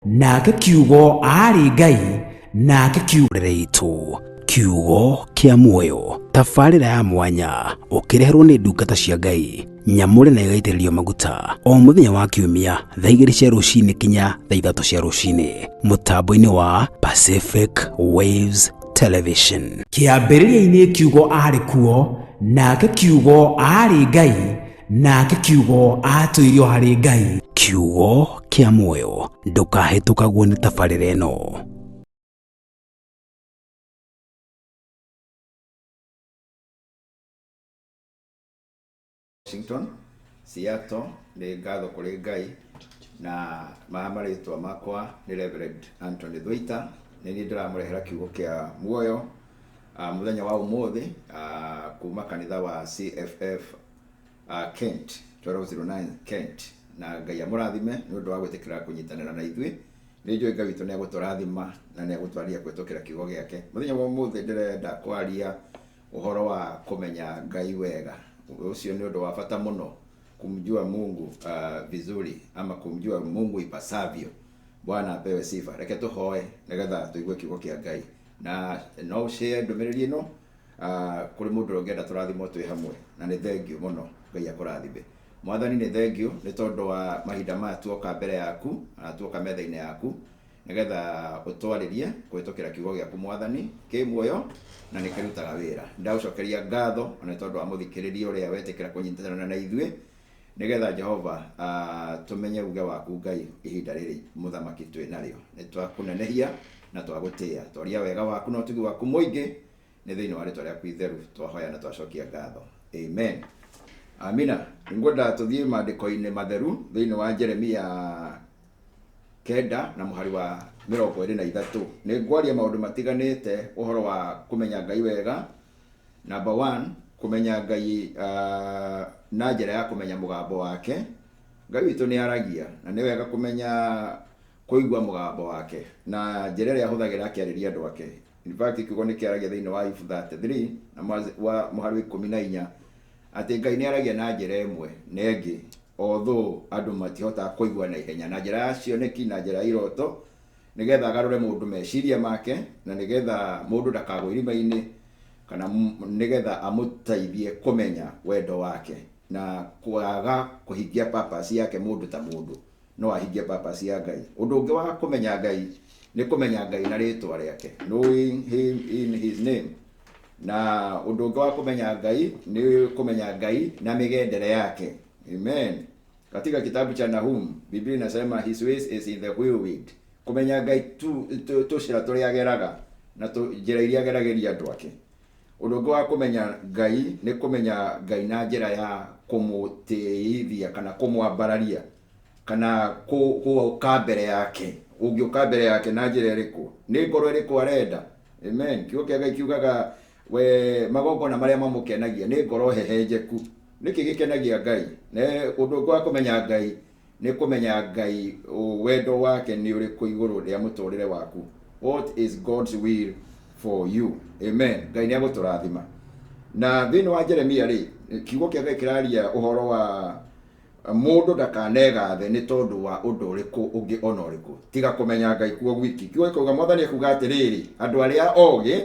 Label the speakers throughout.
Speaker 1: Nake Kiugo aarĩ Ngai, nake Kiugo
Speaker 2: Rĩrĩ itũ kiugo kĩa muoyo, tabarĩra ya mwanya ũkĩreherwo nĩ ndungata cia Ngai nyamũre na ĩgaitĩrĩrio maguta o mũthenya wa kiumia thaa 2 cia rũcinĩ kinya thaa 3 cia rũcinĩ mũtambo-inĩ wa Pacific Waves Television.
Speaker 1: Kĩambĩrĩria-inĩ Kiugo aarĩ kuo, nake Kiugo aarĩ Ngai, nake Kiugo aatũire o harĩ Ngai.
Speaker 2: Kiugo kĩa muoyo, ndũkahĩtũkagwo nĩ tabarĩra ĩno.
Speaker 3: Washington, Seattle, nĩ ngatho kũrĩ Ngai na ma marĩtwa makwa nĩ Reverend Anthony Thwaita. Nĩ niĩ ndĩramũrehera kiugo kĩa muoyo mũthenya wa ũmũthĩ kuma kanitha wa CFF Kent 1209 Kent, na Ngai amũrathime nĩ ũndũ wa gwĩtĩkĩra kũnyitanĩra na ithuĩ. Nĩ njũĩ Ngai witũ nĩ egũtũrathima na nĩ egũtwarĩria kũhĩtũkĩra kiugo gĩake. Mũthenya wa ũmũthĩ ndĩrenda kwaria ũhoro wa kũmenya Ngai wega. Ũcio nĩ ũndũ wa bata mũno, kumjua Mungu vizuri ama kumjua Mungu ipasavyo. Bwana apewe sifa. Reke tũhoe nĩgetha tũigue kiugo kĩa Ngai, na no ũshare ndũmĩrĩri ĩno kũrĩ mũndũ ũrĩa ũngĩenda tũrathimwo twĩ hamwe. Na nĩ thengiũ mũno, Ngai akũrathime. Mwathani, nĩ thengiũ nĩ tondũ wa mahinda maya tuoka mbere yaku na tuoka metha-inĩ yaku nĩgetha ũtwarĩrie kũhĩtũkĩra kiugo gĩaku. Mwathani, kĩ muoyo na nĩ kĩrutaga wĩra. Ndagũcokeria ngatho ona nĩ tondũ wa mũthikĩrĩria ũrĩa wetĩkĩra kũnyitanĩra na ithuĩ, nĩgetha Jehova tũmenye uge waku Ngai ihinda rĩrĩ mũthamaki twĩ narĩo. Nĩ twakũnenehia na twagũtĩĩa, twaria wega waku na ũtugi waku mũingĩ. Nĩ thĩinĩ wa rĩtwa rĩaku itheru twahoya na twacokia ngatho, amen. Amina. Ngwenda tũthiĩ maandĩko-inĩ matheru thĩinĩ wa Jeremia 9 na mũhari wa 23. Nĩ ngwaria maũndũ matiganĩte ũhoro wa kũmenya Ngai wega. Number one, kũmenya Ngai na njĩra ya kũmenya mũgambo wake. Ngai witũ nĩ aragia na nĩ wega kũmenya kũigua mũgambo wake na njĩra ĩrĩa ahũthagĩra akĩarĩria andũ ake. In fact, kiugo nĩ kĩaragia thĩinĩ wa Ayubu 33 na wa mũhari wa 14 atĩ Ngai nĩ aragia na njĩra ĩmwe na ĩngĩ, although andũ matihotaga kũigua na ihenya, na njĩra ya cioneki, na njĩra ya iroto, nĩgetha agarũre mũndũ meciria make na nĩgetha mũndũ ndakagwe irima-inĩ, kana nĩgetha amũteithie kũmenya wendo wake na kwaga kũhingia purpose yake. Mũndũ ta mũndũ no ahingie purpose ya Ngai. Ũndũ ũngĩ wa kũmenya Ngai nĩ kũmenya Ngai na rĩtwa rĩake, knowing him in his name. Na ũndũ ũngĩ wa kũmenya Ngai nĩ kũmenya Ngai na mĩgendere yake. Amen. Katika kitabu cha Nahum, Biblia inasema his ways is in the whirlwind. Kũmenya Ngai tũcĩra tũrĩa ageraga na njĩra iria ageragĩria andũ ake. Ũndũ ũngĩ wa kũmenya Ngai nĩ kũmenya Ngai na njĩra ya kũmũtĩithia kana kũmwambararia kana gũka mbere yake. Ũngĩũka mbere yake na njĩra ĩrĩkũ? Nĩ ngoro ĩrĩkũ arenda? Amen. Kiugo kĩa Ngai kiugaga we magongona marĩa mamũkenagia nĩ ngoro hehenjeku. Nĩkĩ gĩkenagia Ngai? Nĩ ũndũ ũngĩ wa kũmenya Ngai nĩ kũmenya Ngai wendo wake nĩ ũrĩkũ igũrũ rĩa mũtũrĩre waku. What is God's will for you? Amen. Ngai nĩ agũtũrathima. Na thĩinĩ wa Jeremia rĩ, kiugo kĩa Ngai kĩraria ũhoro wa mũndũ ndakanegathe nĩ tondũ wa ũndũ ũrĩkũ ũngĩ ona ũrĩkũ tiga kũmenya Ngai kuo gwiki. Kiugo gĩkauga, Mwathani ekuga atĩrĩrĩ, andũ arĩa ogĩ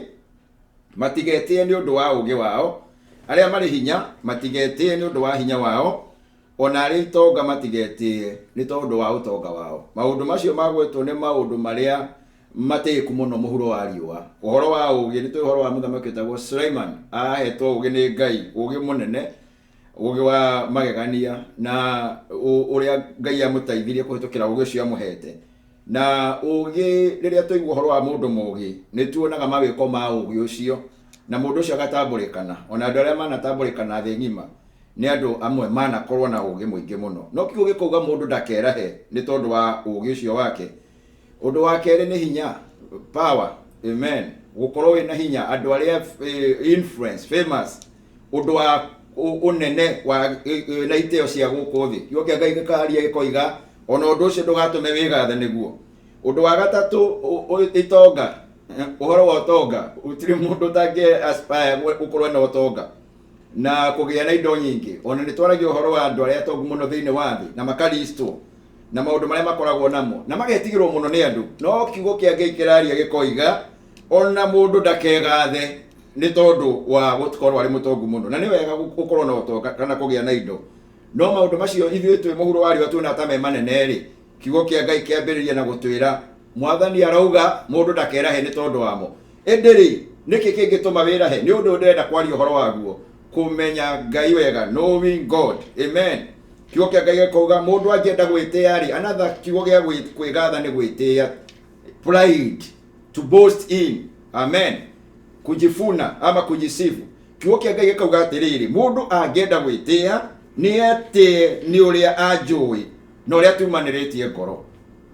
Speaker 3: matigetĩe nĩ ũndũ wa ũgĩ wao, arĩa marĩ hinya matigetĩe nĩ ũndũ wa hinya wao, ona arĩa itonga matigetĩe nĩ tondũ wa ũtonga wao. Maũndũ macio magwetwo nĩ maũndũ marĩa matĩĩku mũno mũhuro wa riũa. Ũhoro wa ũgĩ, nĩ tũĩ ũhoro wa mũthamaki wĩtagwo Suleiman. Ahetwo ũgĩ nĩ Ngai, ũgĩ mũnene, ũgĩ wa magegania, na ũrĩa Ngai amũteithirie kũhĩtũkĩra ũgĩ ũcio amũhete. Na ũgĩ, rĩrĩa twaigua ũhoro wa mũndũ mũgĩ, nĩ tuonaga mawĩko ma ũgĩ ũcio na mũndũ ũcio agatambũrĩkana. Ona andũ arĩa manatambũrĩkana thĩ ng'ima nĩ andũ amwe manakorwo na ũgĩ mũingĩ mũno. No kiugo gĩkauga mũndũ ndakerahe nĩ tondũ wa ũgĩ ũcio wake. Ũndũ wa kerĩ nĩ hinya, power. Amen. Gũkorwo wĩna hinya, andũ arĩa influence, famous, ũndũ wa ũnene wa na itĩo cia gũkũ thĩ. Kiugo kĩa Ngai gĩkaria gĩkoiga ona ũndũ ũcio ndũgatũme wĩgathe nĩguo. Ũndũ wa gatatũ, itonga, ũhoro wa ũtonga. Gũtirĩ mũndũ ũtangĩ aspire gũkorwo na ũtonga na kũgĩa na indo nyingĩ. Ona nĩ twaragia ũhoro wa andũ arĩa atongu mũno thĩinĩ wa thĩ na makaristwo. Na maũndũ marĩa makoragwo namo na magetigĩrwo mũno nĩ andũ. No kiugo kĩa Ngai kĩraria gĩkoiga ona mũndũ ndakegathe nĩ tondũ wa gũkorwo arĩ mũtongu mũno. Na nĩ wega gũkorwo na ũtonga kana kũgĩa na indo, no maũndũ macio ithuĩ twĩ mũhuro wa riũa tuona ta me manene rĩ, kiugo kĩa Ngai kĩambĩrĩria na gũtwĩra Mwathani arauga mũndũ ndakerahe nĩ tondũ wamo. Ĩndĩ rĩ, nĩkĩ kĩngĩtũma wĩrahe? Nĩ ũndũ ndĩrenda kwaria ũhoro waguo, kũmenya Ngai wega, knowing God. Amen. Kiugo kĩa Ngai gĩkauga mũndũ angĩenda gwĩtĩa rĩ, another kiugo gĩa kwĩgatha nĩ gwĩtĩa, pride, to boast in. Amen. Kujifuna ama kujisifu. Kiugo kĩa Ngai gĩkauga atĩrĩrĩ, mũndũ angĩenda gwĩtĩa nĩ etĩe nĩ ũrĩa anjũĩ na ũrĩa tumanĩrĩtie ngoro.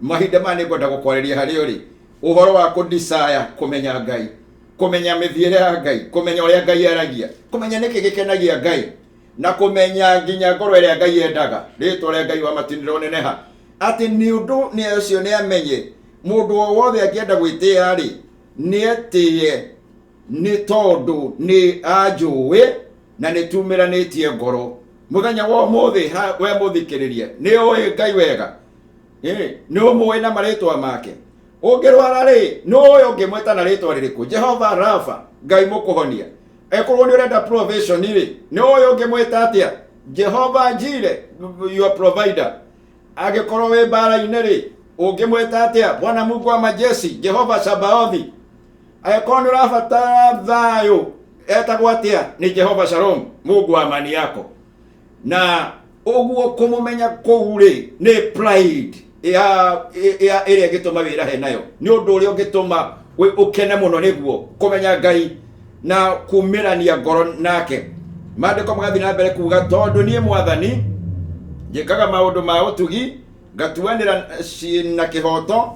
Speaker 3: Mahinda maya nĩ ngwenda gũkwarĩria harĩ ũrĩ ũhoro wa kũdesire kũmenya Ngai, kũmenya mĩthiĩre ya Ngai, kũmenya ũrĩa Ngai aragia, kũmenya nĩkĩ gĩkenagia Ngai, na kũmenya nginya ngoro ĩrĩa Ngai endaga. Rĩtwa rĩa Ngai wa matu nĩrĩoneneha atĩ nĩ ũndũ nĩ ũcio nĩ amenye mũndũ o wothe angĩenda gwĩtĩĩa rĩ, nĩ etĩe nĩ tondũ nĩ anjũĩ na nĩ tumĩranĩtie ngoro. Mũthenya wa ũmũthĩ we mũthikĩrĩrie, nĩ ũĩ Ngai wega, nĩ ũmũĩ na marĩtwa make. Ũngĩrwara rĩ, nĩ ũĩ ũngĩmwĩta na rĩtwa rĩrĩkũ? Jehova Rafa, Ngai mũkũhonia. Ekorwo nĩ ũrenda provision rĩ, nĩ ũĩ ũngĩmwĩta atĩa? Jehova Jire, your provider. Angĩkorwo wĩ mbara-inĩ rĩ, ũngĩmwĩta atĩa? Bwana Mungu wa majeshi, Jehova Sabaothi. Angĩkorwo nĩ ũrabatara thayũ, etagwo atĩa? Nĩ Jehova Shalom, Mungu wa amani yako. Na ũguo kũmũmenya kũu rĩ, nĩ pride ya ya ĩrĩa ĩngĩtũma wĩrahe nayo, nĩ ũndũ ũrĩa ũngĩtũma ũkene mũno nĩguo kũmenya Ngai na kumĩrania ngoro nake. Maandĩko magathiĩ na mbere kuga, tondũ niĩ Mwathani njĩkaga maũndũ ma ũtugi, ngatuanĩra na kĩhooto,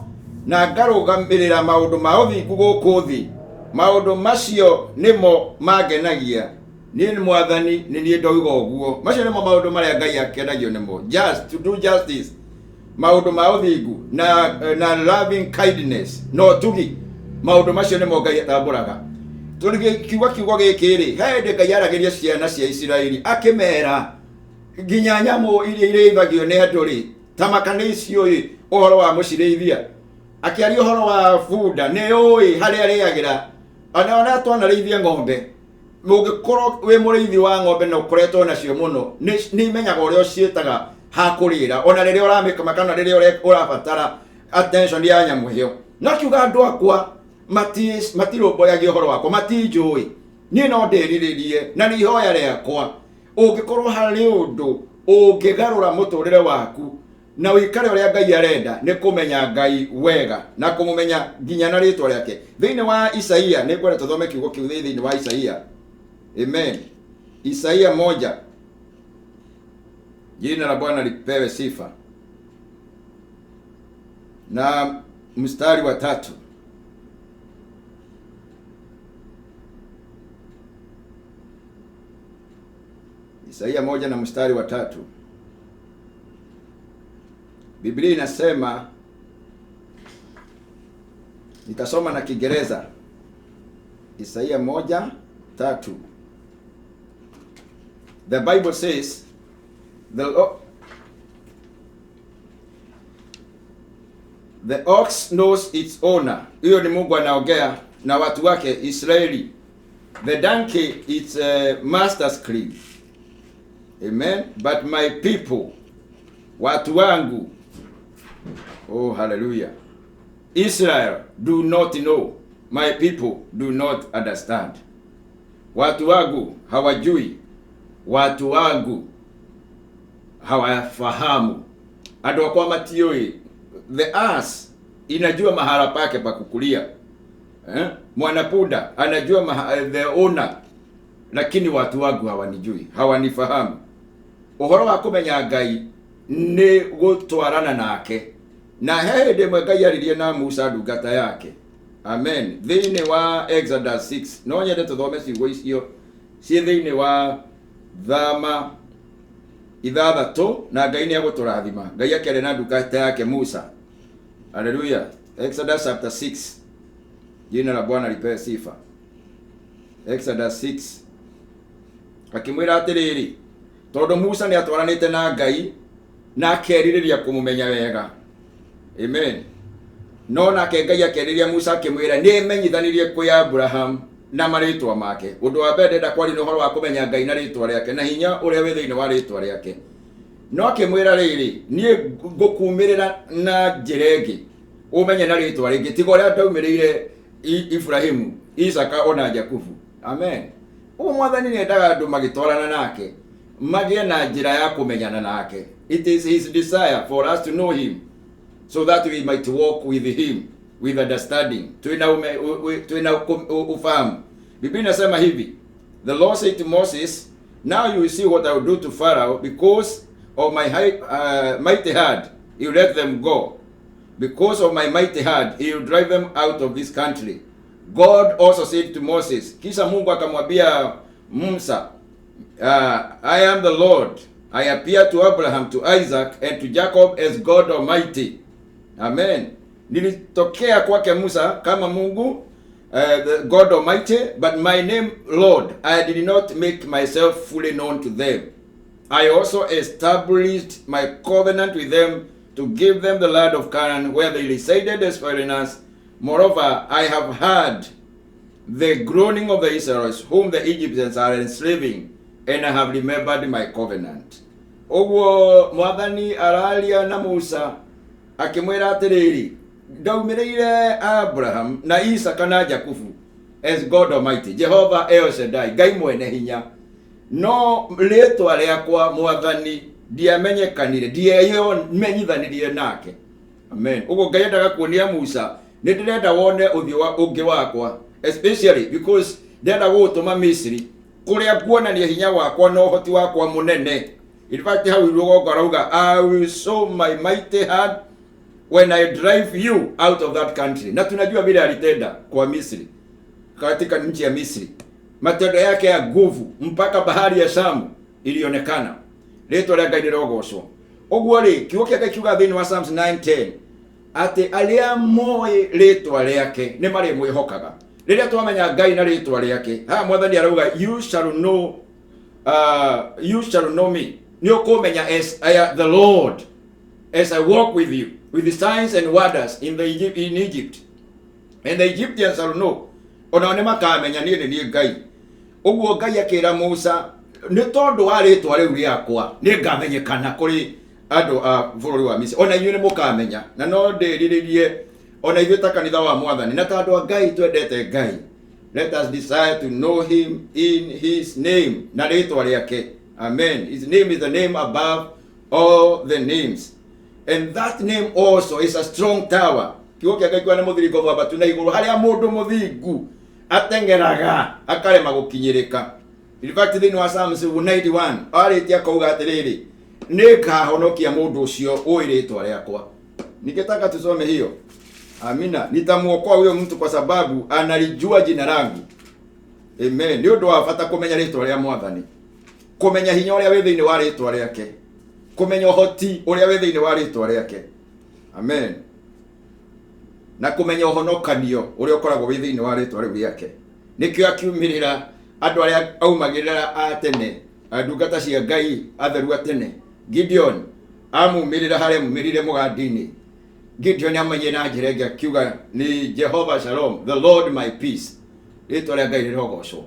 Speaker 3: na ngarũgamĩrĩra maũndũ ma ũthingu gũkũ thĩ, maũndũ macio nĩmo mangenagia. Niĩ nĩ Mwathani, nĩ niĩ ndoiga ũguo. Macio nĩmo maũndũ marĩa Ngai akenagio nĩmo, just to do justice, maũndũ ma ũthingu na loving kindness na ũtugi. Maũndũ macio nĩmo Ngai atambũraga. Tũkiuga kiugo gĩkĩ rĩ, he hĩndĩ Ngai aragĩria ciana cia Isiraeli akĩmera nginya nyamũ iria irĩithagio nĩ andũ rĩ, ta maka nĩ iciũĩ ũhoro wa mũcirĩithia. Akĩaria ũhoro wa bunda, nĩ ũĩ harĩa arĩagĩra. Ona twanarĩithia ng'ombe, ũngĩkorwo wĩ mũrĩithi wa ng'ombe na ũkoretwo nacio mũno, nĩ imenyaga ũrĩa ũciĩtaga ha kũrĩra, ona rĩrĩa ũramĩkama kana rĩrĩa ũrabatara attention ya nyamũ ĩyo. No kiuga andũ akwa matirũmbũyagia ũhoro wakwa, matinjũĩ, niĩ no ndĩrirĩrie na nĩ ihoya rĩakwa ũngĩkorwo harĩ ũndũ ũngĩgarũra mũtũrĩre waku na ũikare ũrĩa Ngai arenda, nĩ kũmenya Ngai wega na kũmũmenya nginya na rĩtwa rĩake. Thĩinĩ wa Isaia, nĩ ngwenda tũthome kiugo kĩu thĩinĩ wa Isaia. Amen. Isaia 1. Jina la Bwana lipewe sifa. Na mstari wa 3. Isaia 1 na mstari wa 3. Biblia inasema, nitasoma na Kiingereza. Isaia 1:3. The Bible says, the ox knows its owner. Hiyo ni Mungu anaongea na watu wake Israeli. The donkey its master's crib. Amen. But my people, watu wangu, oh hallelujah, Israel do not know, my people do not understand. Watu wangu hawajui, watu wangu hawafahamu. Andũ akwa matiũĩ. The ass inajua mahala pake pa kukulia. Mwanapunda anajua the owner, lakini watu wangu hawanijui, hawanifahamu. Ũhoro wa kũmenya Ngai nĩ gũtwarana nake. Na he hĩndĩ ĩmwe Ngai aririe na Musa ndungata yake. Amen. Thĩinĩ wa Exodus 6, no nyende tũthome ciugo icio ciĩ thĩinĩ wa Thama 6, na Ngai nĩ egũtũrathima. Ngai akĩaria na ndungata yake Musa. Hallelujah. Exodus chapter 6. Jina la Bwana lipewe sifa. Exodus 6. Akĩmwĩra atĩrĩrĩ, tondũ Musa nĩ atwaranĩte na Ngai Na akerirĩria kũmũmenya wega. Amen. No nake Ngai akĩarĩria Musa akĩmwĩra, nĩ menyithanirie kwĩ Abraham na marĩtwa make. Ũndũ wa mbere ndĩrenda kwaria nĩ ũhoro wa kũmenya Ngai na rĩtwa rĩake na hinya ũrĩa wĩ thĩinĩ wa rĩtwa rĩake. No akĩmwĩra rĩrĩ, niĩ ngũkumĩrĩra na njĩra ĩngĩ, ũmenye na rĩtwa rĩngĩ, tiga ũrĩa ndaumĩrĩire Ibrahimu, Isaka ona Jakubu. Amen. Ũguo Mwathani nĩ endaga andũ magĩtwarana nake magĩe na njĩra ya kũmenyana nake. It is his desire for us to know him so that we might walk with him with understanding. Twina ume, u, u, twina ufahamu. Biblia inasema hivi, the Lord said to Moses, now you will see what I will do to Pharaoh because of my mighty hand, he will let them go. Because of my mighty hand, he will drive them out of this country. God also said to Moses, kisha Mungu akamwambia Musa, I am the Lord. I appear to Abraham, to Isaac, and to Jacob as God Almighty. Amen. Nilitokea kwake Musa kama Mungu, the God Almighty, but my name Lord, I did not make myself fully known to them. I also established my covenant with them to give them the land of Canaan where they resided as foreigners. Moreover, I have heard the groaning of the Israelites whom the Egyptians are enslaving, and I have remembered my covenant. Ũguo Mwathani araria na Musa akĩmwĩra atĩrĩrĩ, ndaumĩrĩire Abraham na Isaka na Jakubu as God Almighty, Jehovah El Shaddai, Ngai mwene hinya. No rĩtwa rĩakwa Mwathani ndiamenyekanire, ndiemenyithanirie nake. Amen. Ũguo Ngai endaga kuonia Musa, nĩ ndĩrenda wone ũthiũ wa ũngĩ wakwa, especially because ndĩrenda gũgũtũma Misiri kũrĩa nguonania hinya wakwa na ũhoti wakwa mũnene. In fact, hau rũgongo arauga, I will show my mighty hand when I drive you out of that country. Na tunajua vile alitenda kwa Misri, katika nchi ya Misri, matendo yake ya nguvu mpaka bahari ya Shamu ilionekana. Rĩtwa rĩa Ngai rĩrogocwo. Ũguo rĩ, kiugo kĩa Ngai kiugaga thĩinĩ wa Psalms 9:10 atĩ arĩa moĩ rĩtwa rĩake nĩ marĩmwĩhokaga. Rĩrĩa twamenya Ngai na rĩtwa rĩake, haha Mwathani arauga you shall know, you shall know me. Nĩ ũkũmenya as I am the Lord, as I walk with you with the signs and wonders in the Egypt, in Egypt. And the Egyptians shall know. Onao nĩ makamenya niĩ nĩ niĩ Ngai. Ũguo Ngai akĩra Musa, nĩ tondũ wa rĩtwa rĩu rĩakwa nĩ ngamenyekana kũrĩ andũ a bũrũri wa Misiri. Ona inyuĩ nĩ mũkamenya. Na no ndĩrirĩrie ona ithuĩ ta kanitha wa Mwathani na ta andũ a Ngai twendete Ngai. Let us desire to know him in his name, na rĩtwa rĩake. Amen. His name is the name above all the names. And that name also is a strong tower. Kiugo kĩa Ngai kiuga nĩ mũthiringo mwambatu na igũrũ harĩa mũndũ mũthingu ateng'eraga akarema gũkinyĩrĩka. In fact, thĩinĩ wa Psalms 91 arĩtie akauga atĩrĩrĩ, nĩ ngahonokia mũndũ ũcio ũĩ rĩtwa rĩakwa. Ningetaka tusome hiyo. Amina. Nitamuokoa huyo mtu kwa sababu analijua jina langu. Amen. Nĩ ũndũ wa bata kũmenya rĩtwa rĩa Mwathani, kũmenya hinya ũrĩa wĩ thĩinĩ wa rĩtwa rĩake, kũmenya ũhoti ũrĩa wĩ thĩinĩ wa rĩtwa rĩake. Amen. Na kũmenya ũhonokanio ũrĩa ũkoragwo wĩ thĩinĩ wa rĩtwa rĩu rĩake. Nĩkĩo akiumĩrĩra andũ arĩa aumagĩrĩra a tene, ndungata cia Ngai atheru a tene. Gideon amumĩrĩra harĩa amumĩrĩire mũgandi-inĩ. Gideon amenye na njĩra ĩngĩ akiuga nĩ Jehovah Shalom, the Lord my peace. Rĩtwa rĩa Ngai rĩrogocwo.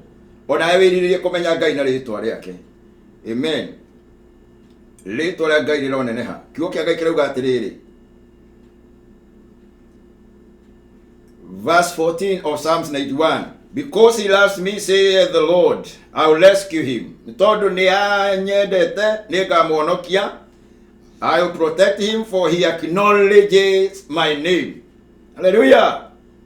Speaker 3: Onawe wĩrirĩrie kũmenya Ngai na rĩtwa rĩake. Amen. Rĩtwa rĩa Ngai rĩroneneha. Kiugo kĩa Ngai kĩrauga atĩrĩrĩ, verse 14 of Psalms 91, because he loves me, saith the Lord, I will rescue him. Tondũ nĩ anyendete, nĩ ngamũhonokia. I will protect him, for he acknowledges my name. Hallelujah.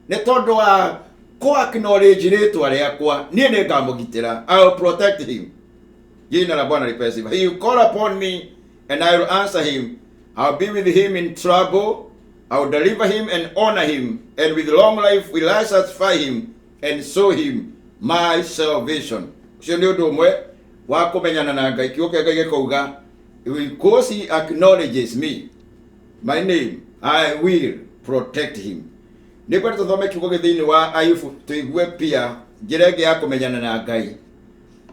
Speaker 3: Nĩ tondũ wa kũ acknowledge rĩtwa rĩakwa, niĩ nĩ ngamũgitĩra. I will protect him. Jina la Bwana lipewe sifa. He will call upon me and I will answer him. I will be with him in trouble. I will deliver him and honor him, and with long life will I satisfy him and show him my salvation. Ũcio nĩ ũndũ ũmwe wa kũmenyana na Ngai. Kiugo kĩa Ngai gĩkauga, because he acknowledges me, my name, I will protect him. Nĩ kwenda tũthome kiugo gĩ thĩinĩ wa Ayubu tũigue pia njĩra ĩngĩ ya kũmenyana na Ngai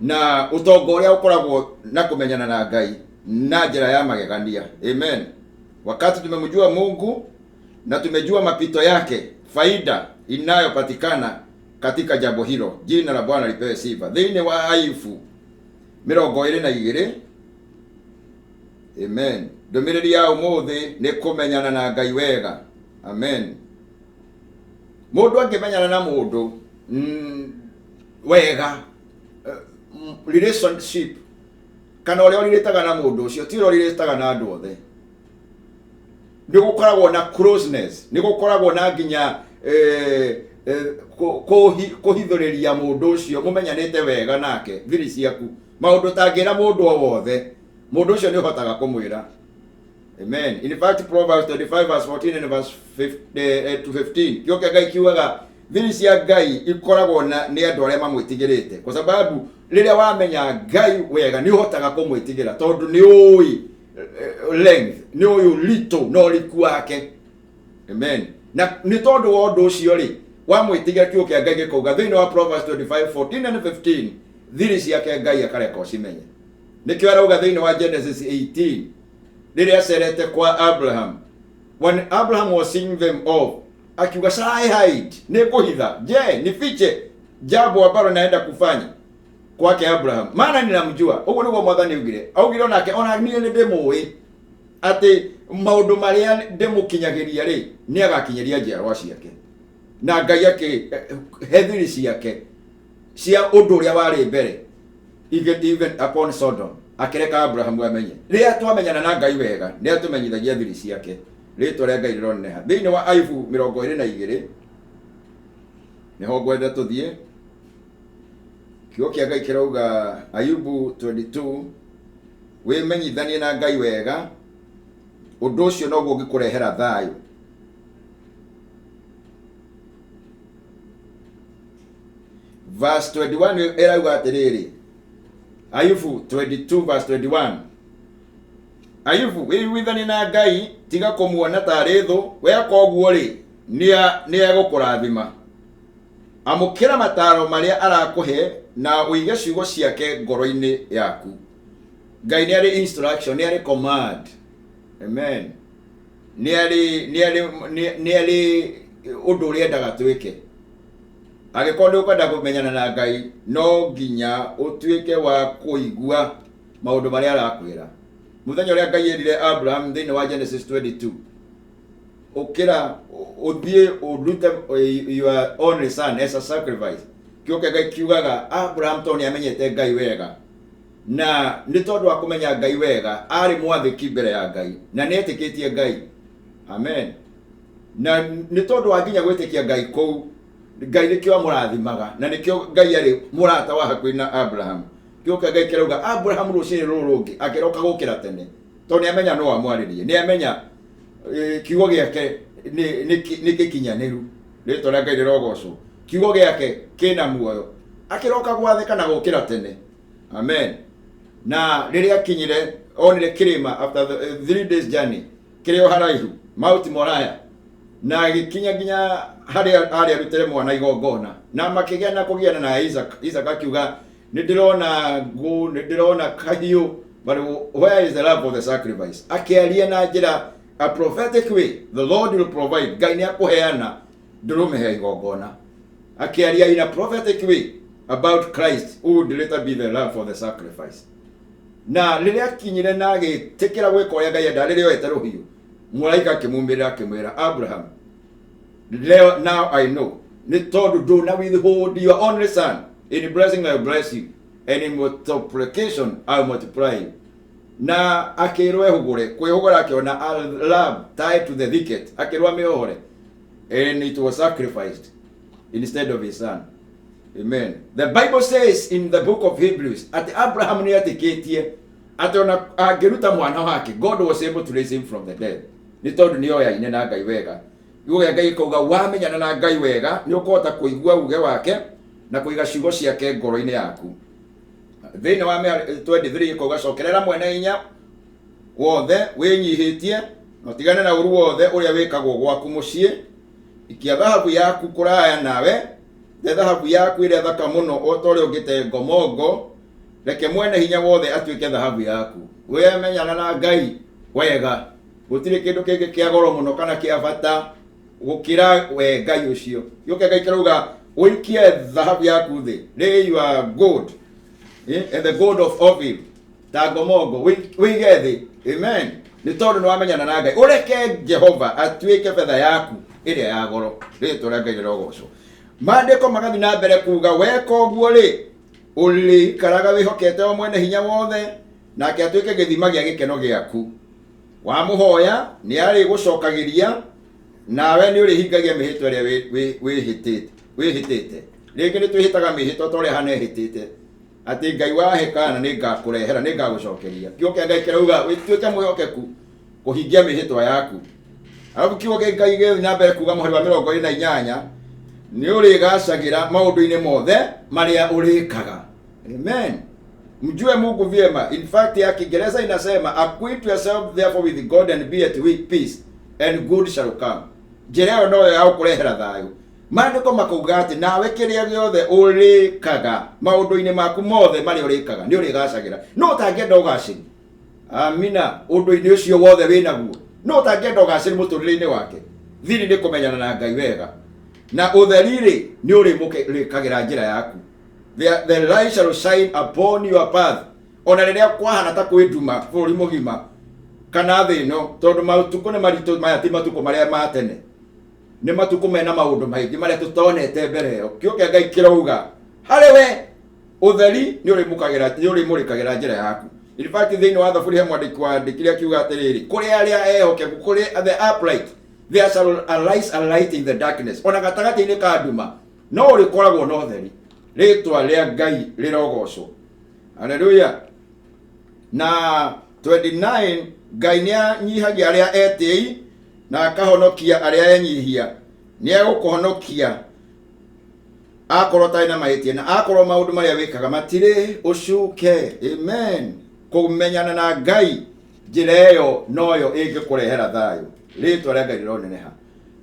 Speaker 3: na ũtonga ũrĩa ũkoragwo na kũmenyana na Ngai. Na njĩra ya magegania. Amen. Wakati tumemjua Mungu na tumejua mapito yake, faida inayopatikana katika jambo hilo. Jina la Bwana lipewe sifa. Thĩinĩ wa Ayubu 22. Amen. Ndũmĩrĩri ya ũmũthĩ nĩ kũmenyana na Ngai wega. Amen. Mũndũ angĩmenyana na mũndũ wega, relationship kana ũrĩa ũrirĩtaga na mũndũ ũcio ti ũrĩa ũrirĩtaga na andũ othe. Nĩ gũkoragwo na closeness, nĩ gũkoragwo na nginya kũhithũrĩria mũndũ ũcio mũmenyanĩte wega nake thiri ciaku, maũndũ ũtangĩra mũndũ o wothe, mũndũ ũcio nĩ ũhotaga kũmwĩra. Amen. In fact, Proverbs 25 verse 14 and verse 5, to 15, kiugo kĩa Ngai kiugaga thiri cia Ngai ikoragwo na nĩ andũ arĩa mamwĩtigĩrĩte, kwa sababu rĩrĩa wamenya Ngai wega nĩ ũhotaga kũmwĩtigĩra tondũ nĩ ũĩ length, nĩ ũĩ ũritũ na ũriku wake. Amen. Na nĩ tondũ wa ũndũ ũcio rĩ, wamwĩtigĩra, kiugo kĩa Ngai gĩkauga thĩinĩ wa Proverbs 25 14 and 15, thiri ciake Ngai akareka ũcimenye. Nĩkĩo arauga thĩinĩ wa Genesis 18 rĩrĩa acerete kwa Abraham, when Abraham was seeing them off, akiuga, "Shall I hide?" Nĩ ngũhitha? Je, nifiche jambo ambalo naenda kufanya kwake Abraham? Maana ninamjua. Ũguo nĩguo Mwathani augire. Augire onake, ona niĩ nĩ ndĩmũĩ atĩ maũndũ marĩa ndĩmũkinyagĩria rĩ, nĩ agakinyĩria njiarwa ciake. Na Ngai akĩ he thiri ciake cia ũndũ ũrĩa warĩ mbere, even upon Sodom, akĩreka Abrahamu amenye. Rĩrĩa twamenyana na Ngai wega, nĩ atũmenyithagia thiri ciake. Rĩtwa rĩa Ngai rĩroneneha. Thĩinĩ wa Ayubu 22 nĩho ngwenda tũthiĩ. Kiugo kĩa Ngai kĩrauga, Ayubu 22, wĩmenyithanie na Ngai wega, ũndũ ũcio noguo ũngĩkũrehera thayũ. Verse 21 ĩrauga atĩrĩrĩ, Ayubu 22 verse 21, "Ayubu, wĩiguithanie na Ngai, tiga kũmuona tarĩ thũ. Weka ũguo rĩ, nĩ egũkũrathima. Amũkĩra mataro marĩa arakũhe na ũige ciugo ciake ngoro-inĩ yaku." Ngai nĩ arĩ instruction, nĩ arĩ command. Amen. Nĩ arĩ ũndũ ũrĩa endaga twĩke. Angĩkorwo nĩ ũkwenda kũmenyana na Ngai, no nginya ũtuĩke wa kũigua maũndũ marĩa arakwĩra. Mũthenya ũrĩa Ngai erire Abraham thĩinĩ wa Genesis 22, "Ũkĩra ũthiĩ ũrute your only son as a sacrifice," kiugo kĩa Ngai kiugaga Abraham tondũ nĩ amenyete Ngai wega, na nĩ tondũ wa kũmenya Ngai wega, arĩ mwathĩki mbere ya Ngai na nĩ etĩkĩtie Ngai. Amen. Na nĩ tondũ wa nginya gwĩtĩkia Ngai kũu, Ngai nĩkĩo amũrathimaga, na nĩkĩo Ngai arĩ mũrata wa hakuhĩ na Abraham. Kiugo kĩa Ngai kĩrauga Abraham rũcinĩ rũrũ rũngĩ akĩroka gũkĩra tene, tondũ nĩ amenya no amwarĩrie, nĩ amenya kiugo gĩake nĩ gĩkinyanĩru. Rĩtwa rĩa Ngai rĩrogocwo. Kiugo gĩake kĩna muoyo. Akĩroka gwathĩka na gũkĩra tene. Amen. Na rĩrĩa akinyire, onire kĩrĩma after the 3 days journey kĩrĩ o haraihu, Mount Moriah, na agĩkinya nginya harĩa arĩ arutĩre mwana igongona, na makĩgĩa na kũgiana na Isaac. Isaac akiuga, "Nĩ ndĩrona ngũ, nĩ ndĩrona kahiũ, but where is the lamb for the sacrifice?" Akĩaria na njĩra a prophetic way, "The Lord will provide." Ngai nĩ akũheana ndũrũme ya igongona. Akĩaria in a prophetic way about Christ who would later be the lamb for the sacrifice. Na rĩrĩa akinyire na agĩtĩkĩra gwĩka ũrĩa Ngai endaga, rĩrĩa oete rũhiũ, mũraika akĩmumĩrĩra akĩmwĩra, "Abraham, leo now I know nĩ tondũ ndũna withhold your only son, in blessing I will bless you and in multiplication I will multiply you." Na akĩrwo ehũgũre, kwĩhũgũra akĩona a lamb tied to the thicket, akĩrwo amĩohore, and it was sacrificed instead of his son. Amen. The Bible says in the book of Hebrews atĩ Abraham nĩ etĩkĩtie atĩ ona angĩruta mwana wake, God was able to raise him from the dead, nĩ tondũ nĩ oyaine na Ngai wega. Kiugo kĩa Ngai gĩkauga wamenyana na Ngai wega, nĩ ũkũhota kũigua uge wake na kũiga ciugo ciake ngoro-inĩ yaku. Thĩinĩ wa 23 gĩkauga, "Cokerera Mwene Hinya Wothe wĩnyihĩtie, na ũtigane na ũru wothe ũrĩa wĩkagwo gwaku mũciĩ. Ikia thahabu yaku kũraya nawe, te thahabu yaku ĩrĩa thaka mũno o ta ũrĩa ũngĩte ngomongo." Reke mwene hinya wothe atuĩke thahabu yaku. Wĩmenyana na Ngai wega, gũtirĩ kĩndũ kĩngĩ kĩa goro mũno kana kĩa bata gũkĩra we Ngai ũcio. Gĩũke Ngai kĩrauga ũikie thahabu yaku thĩ, lay your gold, and the gold of Ophir, ta ngomongo wĩige thĩ. Amen. Nĩ tondũ nĩ wamenyana na Ngai, ũreke Jehova atuĩke betha yaku ĩrĩa ya goro. Rĩtwa rĩa Ngai rĩrogocwo. Maandĩko magathiĩ na mbere kuga weka ũguo rĩ, ũrĩikaraga wĩhokete o mwene hinya wothe, nake atuĩke gĩthima gĩa gĩkeno gĩaku. Wamũhoya nĩ arĩgũcokagĩria, nawe nĩ ũrĩhingagia mĩhĩtwa ĩrĩa wĩhĩtĩte. Rĩngĩ nĩ twĩhĩtaga mĩhĩtwa ta ũrĩa Hana ehĩtĩte atĩ Ngai wahe kana nĩ ngakũrehera, nĩ ngagũcokeria. Kiugo kĩa Ngai kĩrauga wĩtuĩke mwĩhokeku kũhingia mĩhĩtwa yaku. Arabu kiugo kĩa Ngai gĩgĩthiĩ na mbere kuga mũhari wa 28, nĩ ũrĩgacagĩra maũndũ-inĩ mothe marĩa ũrĩkaga. Amen. Mjue Mungu vyema. In fact, ya Kiingereza inasema acquaint yourself therefore with God and be at peace and good shall come. Njĩra ĩyo noyo ya gũkũrehera thayũ. Maandĩko makauga atĩ nawe kĩrĩa gĩothe ũrĩkaga maũndũ-inĩ maku mothe marĩa ũrĩkaga nĩ ũrĩgacagĩra. No ũtangĩenda ũgacĩru, amina, ũndũ-inĩ ũcio wothe wĩnaguo, no ũtangĩenda ũgacĩru mũtũrĩre-inĩ wake, thiri nĩ kũmenyana na Ngai wega, na ũtheri-rĩ nĩ ũrĩmũrĩkagĩra njĩra yaku. The light shall shine upon your path. Ona rĩrĩa kwahana ta kwĩ nduma bũrũri mũgima kana thĩ ĩno, tondũ matukũ nĩ maritũ maya, ti matukũ marĩa ma tene, nĩ matukũ mena maũndũ maingĩ marĩa tũtonete mbere ĩyo. Kiugo kĩa Ngai kĩrauga harĩ we ũtheri nĩ ũrĩmũkagĩra, nĩ ũrĩmũrĩkagĩra njĩra yaku. In fact, thĩinĩ wa Thaburi he mwandĩki wandĩkire akiuga atĩrĩrĩ, kũrĩ arĩa ehokeku, kũrĩ the upright, there shall arise a light in the darkness. Ona gatagatĩ-inĩ ka nduma no ũrĩkoragwo na ũtheri. Rĩtwa rĩa Ngai rĩrogocwo. Haleluya. Na 29, Ngai nĩ anyihagia arĩa etĩi na akahonokia arĩa enyihia. Nĩ egũkũhonokia akorwo ũtarĩ na mahĩtia, na akorwo maũndũ marĩa wĩkaga matirĩ ũcuke. Amen. Kũmenyana na Ngai njĩra ĩyo noyo ĩngĩkũrehera thayũ. Rĩtwa rĩa Ngai rĩroneneha.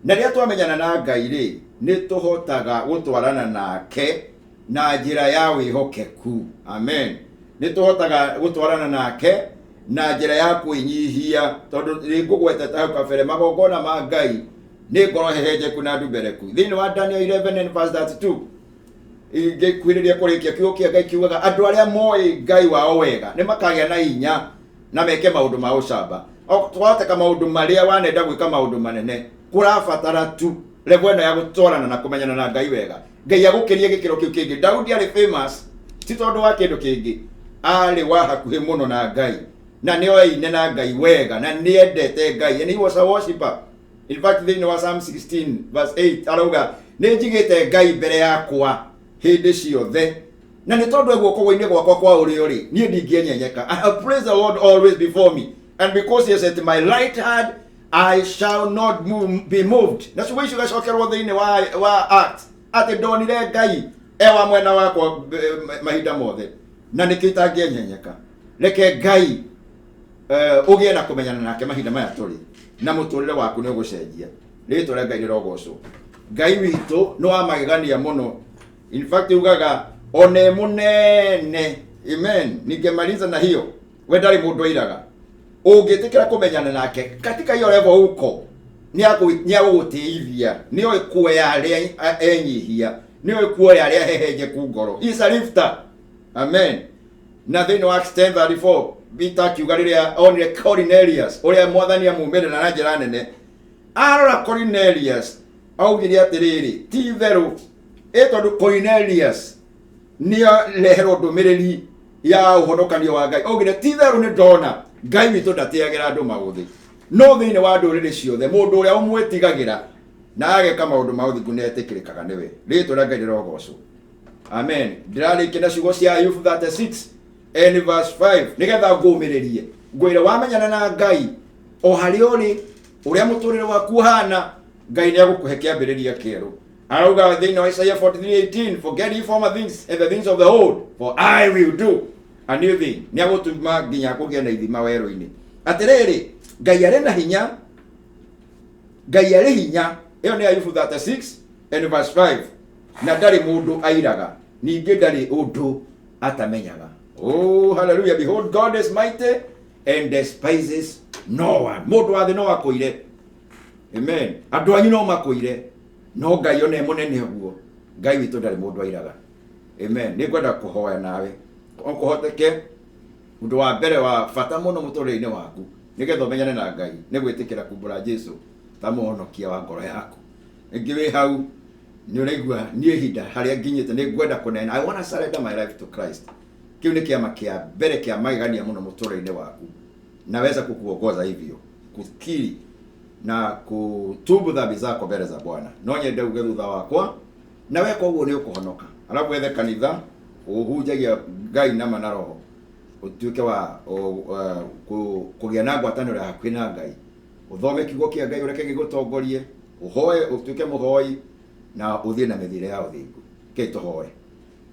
Speaker 3: Na rĩrĩa twamenyana na Ngai rĩ, nĩ tũhotaga gũtwarana nake na njĩra ya wĩhokeku. Amen. Nĩ tũhotaga gũtwarana nake na njĩra ya kwĩnyihia, tondũ nĩ ngũgwetete hau kabere magongona ma Ngai nĩ ngoro hehenjeku na ndumbereku. Thĩinĩ wa Daniel 11 and verse 32, ingĩkuhĩrĩria kũrĩkia, kiugo kĩa Ngai kiugaga andũ arĩa moĩ Ngai wao wega nĩ makagĩa na hinya na meke maũndũ ma ũcamba. Twahoteka maũndũ marĩa wanenda gwĩka maũndũ manene, kũrabatara tu level ĩno ya gũtwarana na kũmenyana na Ngai wega, Ngai agũkĩrie gĩkĩro kĩu kĩngĩ. Daudi arĩ famous ti tondũ wa kĩndũ kĩngĩ, arĩ wa hakuhĩ mũno na Ngai na nĩ oaine na Ngai wega na nĩ endete Ngai, and he was a worshipper. In fact, thĩinĩ wa Psalm 16 verse 8 arauga nĩ njigĩte Ngai mbere yakwa hĩndĩ ciothe, na nĩ tondũ e guoko-inĩ gwakwa kwa ũrĩo rĩ, niĩ ndingĩenyenyeka. I have praised the Lord always before me, and because he is at my right hand, I shall not be moved. Na ciugo icio igacokerwo thĩinĩ wa Act atĩ ndonire Ngai e wa mwena wakwa mahinda mothe, na nĩkĩo itangĩenyenyeka. Reke Ngai ũgĩe na kũmenyana nake mahinda maya tũrĩ, na mũtũrĩre waku nĩ ũgũcenjia. Rĩtwa rĩa Ngai rĩrogocwo. Ngai witũ nĩ wa magegania mũno. In fact, ugaga ona e mũnene. Amen. Ningemaliza na hiyo, we ndarĩ mũndũ airaga. Ũngĩtĩkĩra kũmenyana nake katika hiyo level uko, nĩ agũgũtĩithia. Nĩ oĩ kuoya arĩa enyihia, nĩ oĩ kuoya arĩa hehenjeku ngoro. He is a lifter. Amen. Na thĩinĩ wa Acts 10:34, Peter akiuga rĩrĩa onire Cornelius ũrĩa mwathani amumĩrĩra na njĩra nene, arora Cornelius augire atĩrĩrĩ, ti itherũ ĩ tondũ Cornelius nĩ areherwo ndũmĩrĩri ya ũhonokanio wa Ngai, augire ti itherũ nĩ ndona Ngai witũ ndatĩagĩra andũ maũthĩ, no thĩinĩ wa ndũrĩrĩ ciothe mũndũ ũrĩa ũmwĩtigagĩra na ageka maũndũ ma ũthingu nĩ etĩkĩrĩkaga nĩwe. Rĩtwa rĩa Ngai rĩrogocwo. Amen. Ndĩrarĩkia na ciugo cia Ayubu 36 and verse 5, nĩgetha ngũmĩrĩrie ngwĩre wamenyana na Ngai o harĩa ũrĩ, ũrĩa mũtũrĩre waku ũhana, Ngai nĩ agũkũhe kĩambĩrĩria kĩerũ. Arauga thĩinĩ wa Isaiah 43:18, "Forget ye former things and the things of the old, for I will do a new thing." Nĩ agũtũma nginya kũgĩe na ithima werũ-inĩ. Atĩrĩrĩ, Ngai arĩ na hinya, Ngai arĩ hinya. Ĩyo nĩ Ayubu 36 and verse 5. Na ndarĩ mũndũ airaga, ningĩ ndarĩ ũndũ atamenyaga. Oh, hallelujah. Behold, God is mighty and despises no one. Mũndũ wa thĩ no akũire. Amen. Andũ anyu no makũire. No Ngai one mũnene ũguo. Ngai witũ ndarĩ mũndũ airaga. Amen. Nĩ ngwenda kũhoya nawe. No kũhoteke ũndũ wa mbere wa bata mũno mũtũrĩre-inĩ waku nĩgetha ũmenyane na Ngai nĩ gwĩtĩkĩra kumbũra Jesu ta mũhonokia wa ngoro yaku. Rĩngĩ wĩ hau nĩ ũraigua niĩ ihinda harĩa nginyĩte nĩ ngwenda kũneana I wanna surrender my life to Christ. Kĩu nĩ kĩama kĩa mbere kĩa magegania mũno mũtũrĩre-inĩ waku. Naweza kukuongoza hivyo kukiri na kutubu dhambi zako mbele za Bwana. No nyende uge thutha wakwa na weka ũguo nĩ ũkũhonoka. Alafu wethe kanitha ũhunjagia Ngai nama na roho ũtuĩke wa kũgĩa na ngwatanĩro ya hakuhĩ na Ngai. Ũthome kiugo kĩa Ngai ũreke gĩgũtongorie, ũhoe ũtuĩke mũhoi na ũthiĩ na mĩthiĩre ya ũthingu. Rekei tũhoe.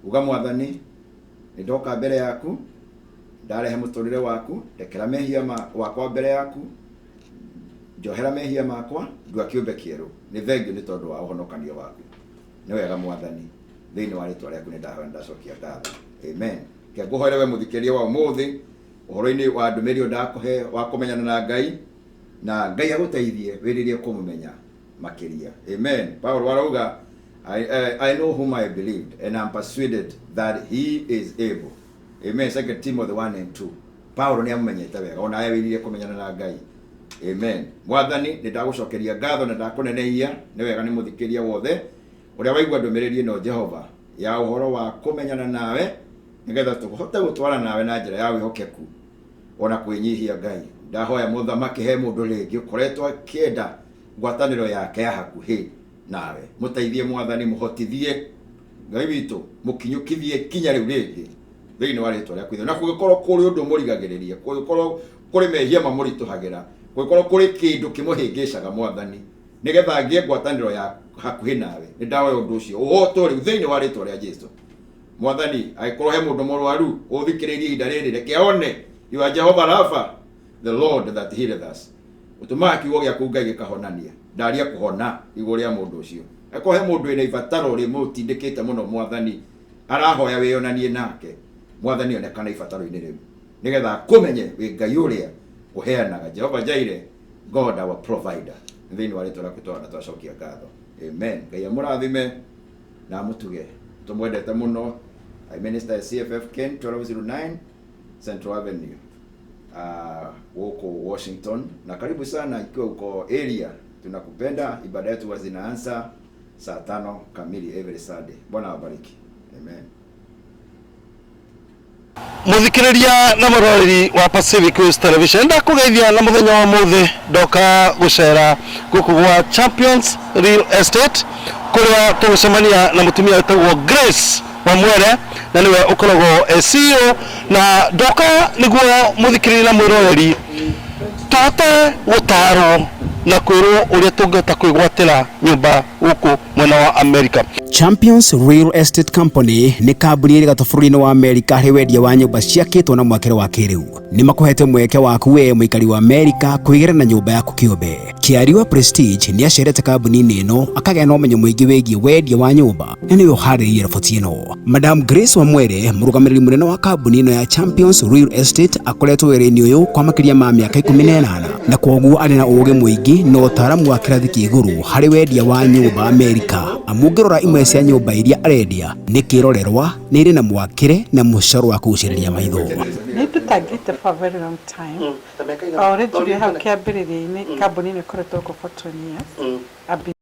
Speaker 3: Uga Mwathani, nĩ ndoka mbere yaku, ndarehe mũtũrĩre waku, ndekera mehia wakwa mbere yaku, njohera mehia makwa, ndua kĩũmbe kĩerũ. Nĩ thengiũ nĩ tondũ wa ũhonokanio waku. Nĩ wega Mwathani, thĩinĩ wa rĩtwa rĩaku nĩ ndahoya ndacokia ngatho. Amen. Reke ngũhoere we mũthikĩrĩria wa ũmũthĩ ũhoro-inĩ wa ndũmĩrĩri ĩyo ndakũhe wa kũmenyana na Ngai, na Ngai agũteithie wĩrirĩrie kũmũmenya makĩria. Amen. Paulo arauga I know whom I believed and I'm persuaded that he is able. Amen. 2 Timothy 1 and 2. Paulo nĩ amũmenyete wega ona wĩrirĩrie kũmenyana na Ngai. Amen. Mwathani nĩ ndagũcokeria ngatho na ndakũnenehia nĩ wega nĩ mũthikĩria wothe ũrĩa waigua ndũmĩrĩri ĩno Jehova ya ũhoro wa kũmenyana nawe nĩgetha tũhote gũtwara nawe na njĩra ya wĩhokeku ona kwĩnyihia Ngai. Ndahoya mũthamaki he mũndũ rĩngĩ ũkoretwo akĩenda ngwatanĩro yake ya hakuhĩ nawe. Mũteithie Mwathani, mũhotithie Ngai witũ, mũkinyũkithie kinya rĩu rĩngĩ thĩinĩ wa rĩtwa rĩaku itheru. Na kũngĩkorwo kũrĩ ũndũ ũmũrigagĩrĩria, kũngĩkorwo kũrĩ mehia mamũritũhagĩra, kũngĩkorwo kũrĩ kĩndũ kĩmũhĩngĩcaga Mwathani, nĩgetha ngĩe ngwatanĩro ya hakuhĩ nawe, nĩ ndahoya ũndũ ũcio ũhotwo rĩu thĩinĩ wa rĩtwa rĩa Jesu. Mwathani, angĩkorwo he mũndũ mũrwaru ũthikĩrĩirie ihinda rĩrĩ, reke one you are Jehovah Rapha, the Lord that healeth us. Ũtũmaga kiugo gĩaku Ngai gĩkahonania. Ndaria kũhona igũrũ rĩa mũndũ ũcio. Angĩkorwo he mũndũ wĩna ibataro rĩmũtindĩkĩte mũno Mwathani, arahoya wĩyonanie nake. Mwathani onekana ibataro-inĩ rĩu nĩgetha akũmenye wĩ Ngai ũrĩa ũheanaga. Jehovah Jireh, God our provider. Thĩinĩ wa rĩtwa rĩaku twana twacokia ngatho. Amen. Ngai amũrathime na amũtuge. Tũmwendete mũno. I minister at CFF Ken 1209 Central Avenue gũkũ Washington, na karibu sana ikiwa uko area, tunakupenda. Ibada yetu huwa zinaanza saa 5 kamili every Sunday. Bwana awabariki. Amen.
Speaker 4: Muthikiriria na muroreri wa Pacific Waves Television, ndakũgeithia na mũthenya wa mũthĩ ndoka gũcera gũkũ gwa Champions Real Estate kũrĩa tũgũcemania na mũtumia wĩtagwo Grace Wamwere na nĩwe ũkoragwo e CEO, na ndoka nĩguo mũthikĩrĩria na mwĩroreri tũhote gũtarwo na kwĩrwo ũrĩa tũngĩhota kwĩgwatĩra nyũmba gũkũ mwena wa America.
Speaker 2: Champions Real Estate Company nĩ kambuni ĩrĩ gatũ bũrũri-inĩ wa Amerika harĩ wendia wa nyũmba ciakĩtwo na mwakĩre wa kĩrĩu. Nĩ makũhete mweke waku we mũikari wa Amerika kwĩgĩra na nyũmba yaku kĩũmbe. Kĩariwa Prestige nĩ acerete kambuni-inĩ ĩno akagĩa na ũmenyo mũingĩ wĩgiĩ wendia wa nyũmba na nĩwe ũharĩrĩirie riboti ĩno. Madam Grace Wamwere, mũrũgamĩrĩri mũnene wa kambuni ĩno ya Champions Real Estate, akoretwo wĩra-inĩ ũyũ kwa makĩria ma mĩaka 18 na kwoguo arĩ na ũũgĩ mũingĩ na ũtaaramu wa kĩrathi kĩa igũrũ harĩ wendia wa nyũmba Amerika. Amu ũngĩrora imwe cia nyũmba iria arendia nĩ kĩrorerwa, nĩ irĩ na mwakĩre na mũcoro wa kũgucĩrĩria maitho.
Speaker 5: Nĩ ndutangĩte for a very long time. O ũrĩa njugire hau kĩambĩrĩria-inĩ, kambuni ĩno ĩkoretwo gũkũ for 20 years. I've been